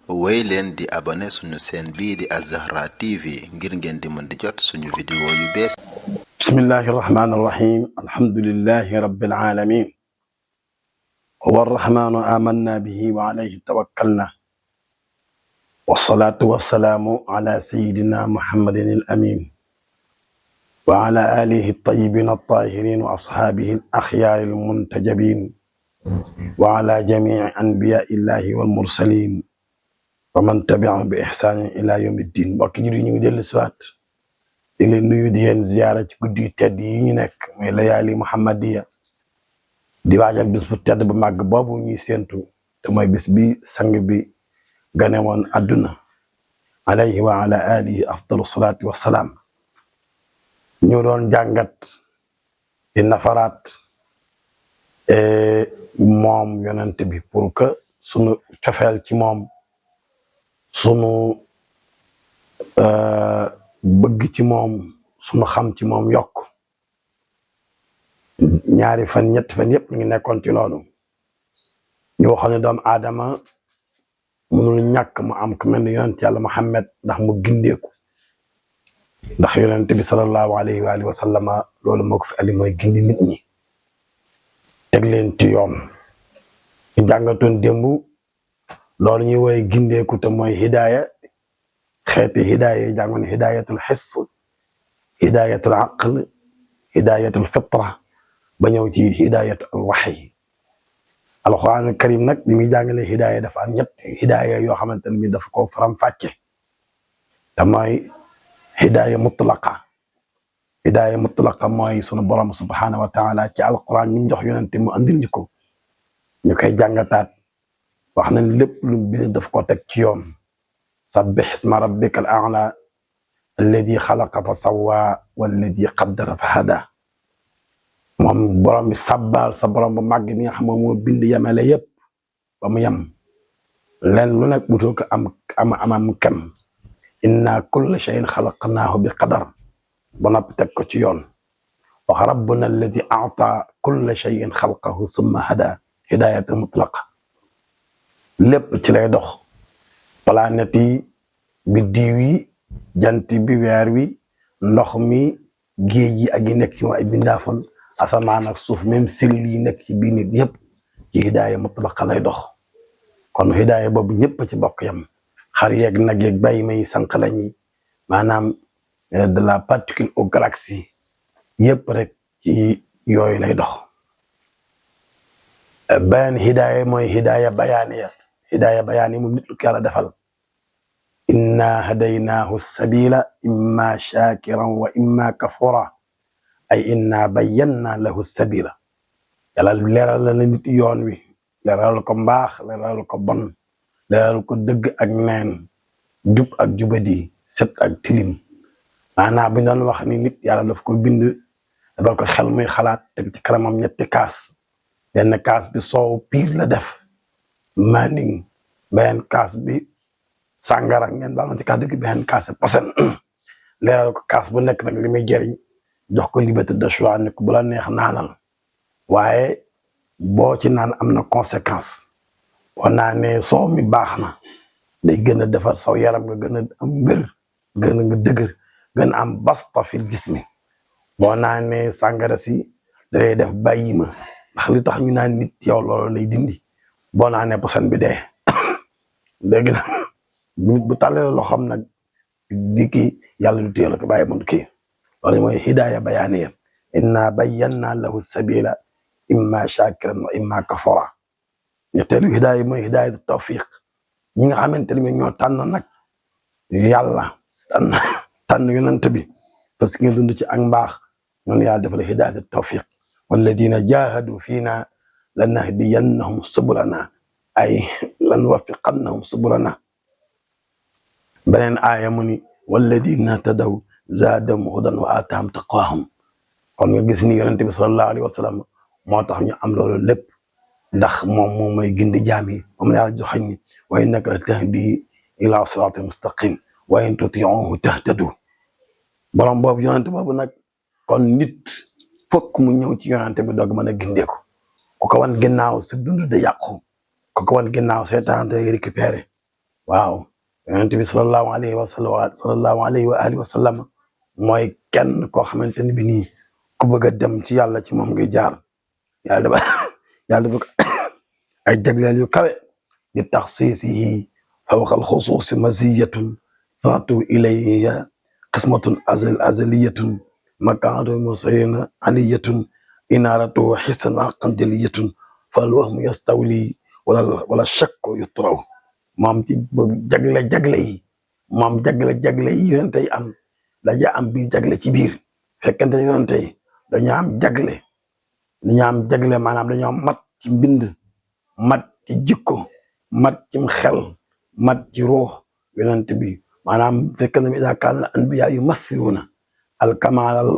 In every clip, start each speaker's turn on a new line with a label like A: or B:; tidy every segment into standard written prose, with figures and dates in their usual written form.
A: woy leen di abonné suñu chaîne bii di Az-Zahra TV ngir ngeen di mën di jot suñu vidéo yu bees.
B: bismillahi irrahmani irrahim alhamdulillahi rabbil alamin huwa arrahmanu amanna bihi wa alayhi tawakkalna wassalatu wassalaamu ala sayidina muhammadin al amin wa ala alihi at-tayyibin at-tahirin wa ashabihi al-akhyar al-muntajabin wa ala jami'i anbiya'i llahi wal mursalin wa man tabi'ahum bi ihsanin ila yawmi ddin. mbokk yi ñu ngi dellu siwaat di leen nuyu di leen ziyaara ci guddi yu tedd yi ñu nekk muy layaali muhammadiya di waajal bis bu tedd bu màgg boobu ñuy séentu te mooy bis bi sang bi gane woon adduna alayhi wa ala alihi afdalu salaati wassalaam. ñu doon jàngat di nafaraat moom yonent bi pour que sunu cofeel ci moom sunu bëgg ci moom sunu xam ci moom yokk. ñaari fan ñetti fan yëpp ñu ngi nekkoon ci loolu ñu waxoon ne doomu aadama mënul ñàkk mu am ku mel ni yonent yàlla Muhammad ndax mu gindeeku ndax yonent bi sallallahu alayhi wa alihi wa sallama loolu moo ko fi ali mooy gindi nit ñi teg leen ci yoon. ñu jàngatoon démb loolu ñuy woy gindeeku te mooy hidaaya xeeti hidaaya yi jàngoon hidaayatul hiss hidaayatul aql hidaayatul fitra ba ñëw ci hidaayatul wahyi. alquran karim nag bi muy jàngalee hidaaya dafa am ñett hidaaya yoo xamante ne bi dafa ko faram fàcce te mooy hidaaya mutlaqa. hidaaya mutlaqa mooy sunu borom subhanahu wa taala ci alquran ñu jox yonente mu andil ñu ko ñu koy jàngataat wax nañ lépp lu bind daf ko teg ci yoon. sabbih isma rabbika al-a'la alladi xalaqa fa sawwa walladi qaddara fa hada. moom borom bi sabbal sa borom bu màgg mi nga xam moo bind yemale yëpp ba mu yem len lu nekk butul ko am kem. inna kulla shay'in xalaqnaahu bi qadar ba noppi teg ko ci yoon. wax rabbuna alladi a'ta kulla shay'in xalqahu summa hada hidayatu mutlaqa. lépp ci lay dox. planète yi biddiw yi jant bi weer wi ndox mi géej yi ak yi nekk ci ay bindaafoon asamaan ak suuf même cellules yi nekk ci biir nit yëpp ci hidaaya mutlaqa lay dox. kon hidaaya boobu ñëpp ci bokk yam xar yeeg nag yeeg bàyyi may sànq lañuy maanaam de la particule aux galaxies yëpp rek ci yooyu lay dox. beneen hidaaya mooy hidaaya bayaaniya. hidaaya bayaani moom nit lu ko yàlla defal. inna hadaynaahu sabila imma shakiran wa imma kafura ay inna bayyana lahu sabila. yàlla leeral la nit yoon wi leeral ko mbaax leeral ko bon leeral ko dëgg ak neen jub ak jubadi set ak tilim. maanaam bi doon wax ni nit yàlla daf ko bind dafal ko xel muy xalaat teg ci kanamam ñetti kaas. benn kaas bi soow piir la def manding benn kaas bi sàngara ngeen baal ma ci kàddu gi benn kaas posen leeral ko kaas bu nekk nag li muy jëriñ jox ko liberté de choix ne ko bu la neex naanal waaye boo ci naan am na conséquence. boo naanee soow mi baax na day gën a defar saw yaram nga gën a am mbir gën a nga dëgër gën a am basta fil jismi. boo naanee sàngara si day def bàyyi ma ndax li tax ñu naan nit yow loolu lay dindi. boo naanee posen bi dee dégg na bu tàllee loo xam nag di kii yàlla du téye la ko bàyyi mun kii. loolu mooy hidaaya bayaaniya. inna bayyana lahu sabila imma shakiran wa imma kafura. ñetteelu hidaaya mooy hidaaya tawfiq. ñi nga xamante ne ñoo tànn nag yàlla tànn yonent bi parce que ngeen dund ci ak mbaax ñoom yàlla defal hidaaya tawfiq. walladina jahadu fiina lanahdiyannahum subulana ay lanwafiqannahum subulana. beneen aaya mu ni walladina tadaw zaadahum hudan wa aataahum taqwaahum. kon nga gis ni yonent bi sallallahu alayhi wa sallam moo tax ñu am loolu lépp ndax moom mooy gindi jaam yi moom la yàlla joxañ ni wa innaka la tahdi ila siraatin mustaqim wa in tuti'uhu tahtadu. borom boobu yonent boobu nag kon nit fokk mu ñëw ci yonent bi doog mën a gindeeku. ku ko wan ginnaaw sa dund da yàqu ku ko wan ginnaaw seetaan day récupéré waaw yonent bi sallallahu alayhi wa alihi wa sallam mooy kenn koo xamante ni bi nii ku bëgg a dem ci yàlla ci moom ngay jaar yàlla dafa yàlla dafa ay jagleel yu kawe di taxsiisihi fawqa alxusuusi maziyatun sanatu ilayya qismatun azaliyatun makaanu musayna aliyatun inaaratu xisan aqan jaliyatun fal wahmu yastawli wala shakku yutraw moom ci jagle yi moom jagle yi yonente yi am daja am biir jagle ci biir fekkente ne yonente yi dañoo am jagle maanaam dañoo mat ci mbind mat ci jikko mat ci xel mat ci ruux yonente bi maanaam fekk na mi ida kaana al anbiya yumathiluuna al kamal al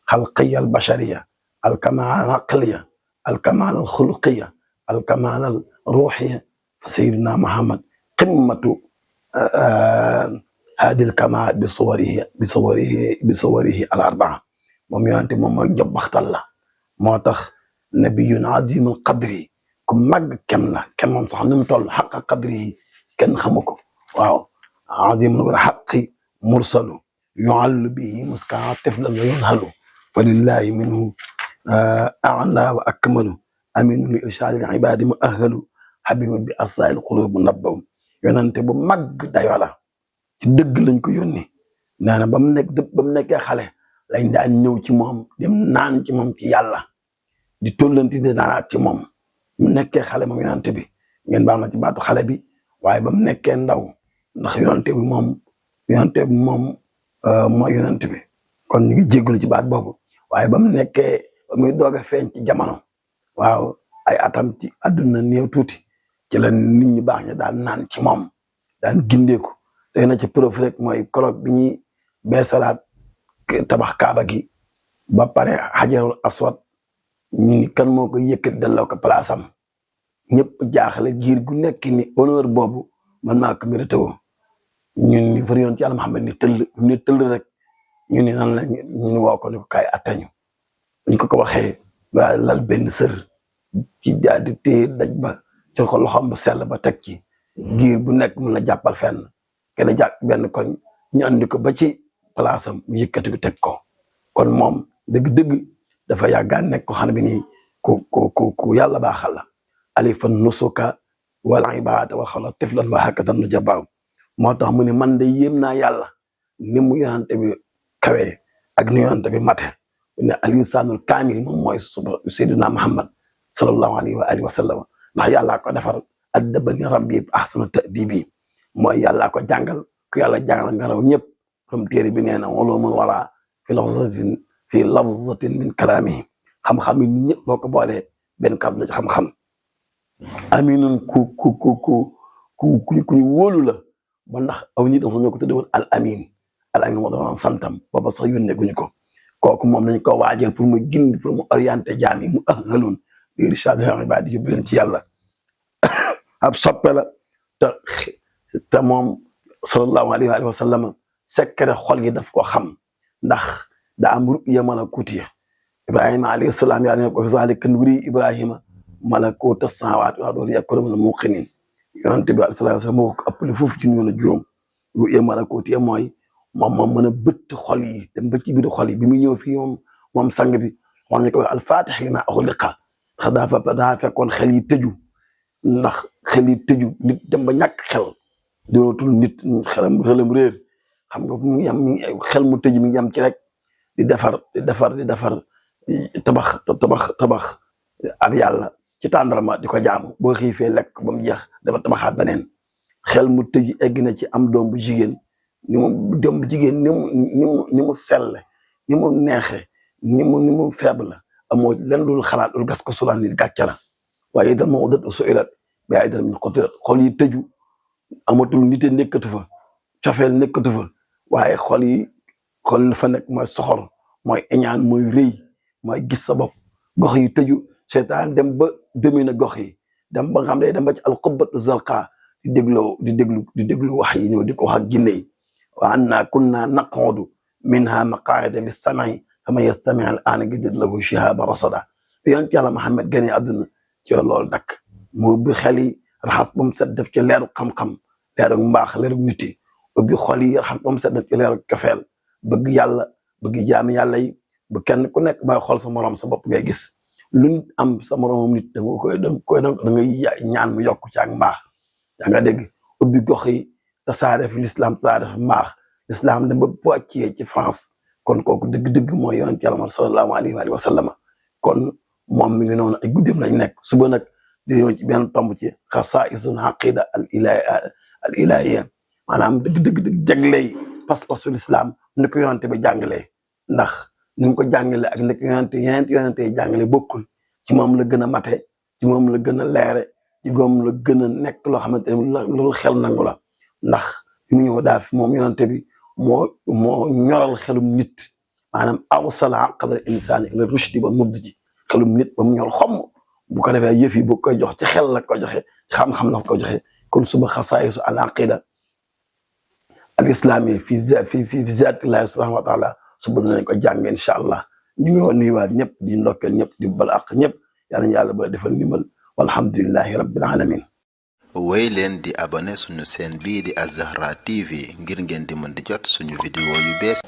B: xalqiya al bashariya al kamal al aqliya al kamal al xuluqiya al kamal al ruuxiya fa sayyidina Muhammad qimmatu hadi al kamal bi suwarihi al arbaa moom yonente moom mooy jobbaxtal la moo tax nabiyun azimul qadri ku màgg kem la kem moom sax ni mu toll xaqa qadri yi kenn xamu ko waaw azimul wala xaqi mursalu yuallu bihi muskaa tiflan wa yunhalu fa lillahi minhu a'la wa akmalu aminun li irshadi al ibadi mu ahhalu habibun bi asail qulub nabbaw yonente bu màgg dayo la ci dëgg lañ ko yónni nee na ba mu nekkee xale lañ daan ñëw ci moom dem naan ci moom ci yàlla di tollanti di naanaat ci moom mu nekkee xale moom yonente bi ngeen baal ma ci baatu xale bi waaye ba mu nekkee ndaw ndax yonente bi moom mooy yonente bi kon ñu ngi jégalu ci baat boobu waaye ba mu nekkee ba muy doog a feeñ ci jamono waaw ay atam ci àdduna néew tuuti ci la nit ñi baax ñi daan naan ci moom daan gindeeku day na ci preuve rek mooy kolog bi ñuy beesalaat tabax kaaba gi ba pare xajarul aswad ñu ni kan moo ko yëkkati delloo ko place am ñëpp jaaxle giir gu nekk ni honneur boobu man maa ko mérité woo ñun ni far yoon ci yàlla Muhammad ni tëll rek ñu ni nan la ñu woo ko ni ko kaay attañu buñ ko waxee ba lal benn sër ci daal di téye daj ba ci ko loxom bu sell ba teg ci giir bu nekk mun la jàppal fenn kenn jàpp benn koñ ñu andi ko ba ci place am mu yëkkati ko teg ko kon moom dëgg-dëgg dafa yàggaan nekk ko xam bi nii ku yàlla baaxal la alifan nusuka wal ibada wal xala tiflan wa hakatan nu jabaaw moo tax mu ne man de yéem naa yàlla ni mu yonante bi kawee ak ni yonante bi mate ne al insanul kaamil moom mooy sayyidina Muhammad sallallahu alayhi wa alihi wa sallam ndax yàllaa ko defar addabani rabbi ahsana ta'dibi mooy yàllaa ko jàngal ku yàlla jàngal nga raw ñëpp comme téere bi nee na ulumul wara fi lafzatin min kalaamihi xam-xam yi ñëpp boo ko boolee benn kàddu la ci xam-xam aminun ku ñu wóolu la ba ndax aw nit ñoo ko tudde woon al amin moo doon santam booba sax yónnee guñu ko kooku moom dañ ko waajal pour mu gindi pour mu orienté jaam yi mu ahaloon li irshad al ibad yóbbu leen ci yàlla ab soppe la te moom sallallahu alayhi wa sallam secret xol gi daf ko xam ndax daa am ru'ya malakutiya Ibrahima alayhi salaam yàlla ne ko zaalika nuri Ibrahima malakuuta samaawaati wal ardi liyakuna minal muuqiniin yonent bi alayhi salaam moo ko ëppale foofu ci ñoom juróom ru'ya malakutiya mooy moom mën a bëtt xol yi dem ba ci biir xol yi bi mu ñëw fii moom sang bi wax nañu ko al-faatih limaa ughliqa ndax daa fekkoon xel yi tëju ndax xel yi tëju nit dem ba ñàkk xel dootul nit xelam réer xam nga mu yam xel mu tëju mi ngi yam ci rek di defar tabax ab yàlla ci tàndarma di ko jaamu boo xiifee lekk ba mu jeex dafa tabaxaat beneen xel mu tëju egg na ci am doom bu jigéen ni mu selle ni mu neexe ni mu faible amoo lenn dul xalaat dul gas ko sulaan nit gàcce la waaye itam moo dët suilat bi ay dal min qutirat xol yi tëju amatul nite nekkatu fa cofeel nekkatu fa waaye xol fa nekk mooy soxor mooy iñaan mooy rëy mooy gis sa bopp gox yi tëju seytaan dem ba dominer gox yi dem ba nga xam ne dem ba ci alqubbatu zarqa di déglu wax yi ñëw di ko wax ak ginne yi wa anna kunna naqudu minha maqaida lis-sam'i faman yastami' al-ana yajid lahu shihaba rasada yonent Yàlla Muhammad gane àdduna ci loolu dakk mu bi xel yi raxas ba mu set def ci leeru xam-xam leerug mbaax leerug nit yi ubbi xol yi xam comme set ci leerug kafeel bëgg yàlla bëgg jaami yàlla yi bu kenn ku nekk may xool sa morom sa bopp ngay gis luñ am sa moromam nit da ngay ñaan mu yokk ci ak mbaax yaa nga dégg ubbi gox yi tasaare fi l'islam tasaare fi mbaax l'islam dem ba wàccee ci France kon kooku dëgg-dëgg mooy yonent Yàlla sallallahu alayhi wa sallam kon moom mi ngi noonu ay guddeem lañ nekk suba nag di ñëw ci benn tomb ci xasaa'isul aqida al ilahiyya maanaam dëgg jagley pas-pasul islam ni ko yonent bi jàngalee ndax ni mu ko jàngale ak ni ko yonent yi jàngale bokkul ci moom la gën a mate ci moom la gën a leere ci moom la gën a nekk loo xamante ne loolu xel nangu la ndax mu ñëw daa fi moom yonent bi moo ñoral xelum nit maanaam awsala aqdal insaani ila rushdi ba mudd ji xelum nit ba mu ñor xomm bu ko defee yëf yi bu koy jox ci xel la ko joxe ci xam-xam la ko joxe kon suba xasaayisu al aqida al islami fi zaatillahi subhanahu wa taala suba dinañ ko jàng incha allah ñu ngi woon nuyuwaat ñëpp di ndokkeel ñëpp di bal ak ñëpp yàlla na yàlla ba defal ndimbal walhamdulillahi rabbil alamin
A: wéy leen di abonné suñu chaîne bii di Al Zahra TV ngir ngeen di mën di jot suñu vidéo yu bees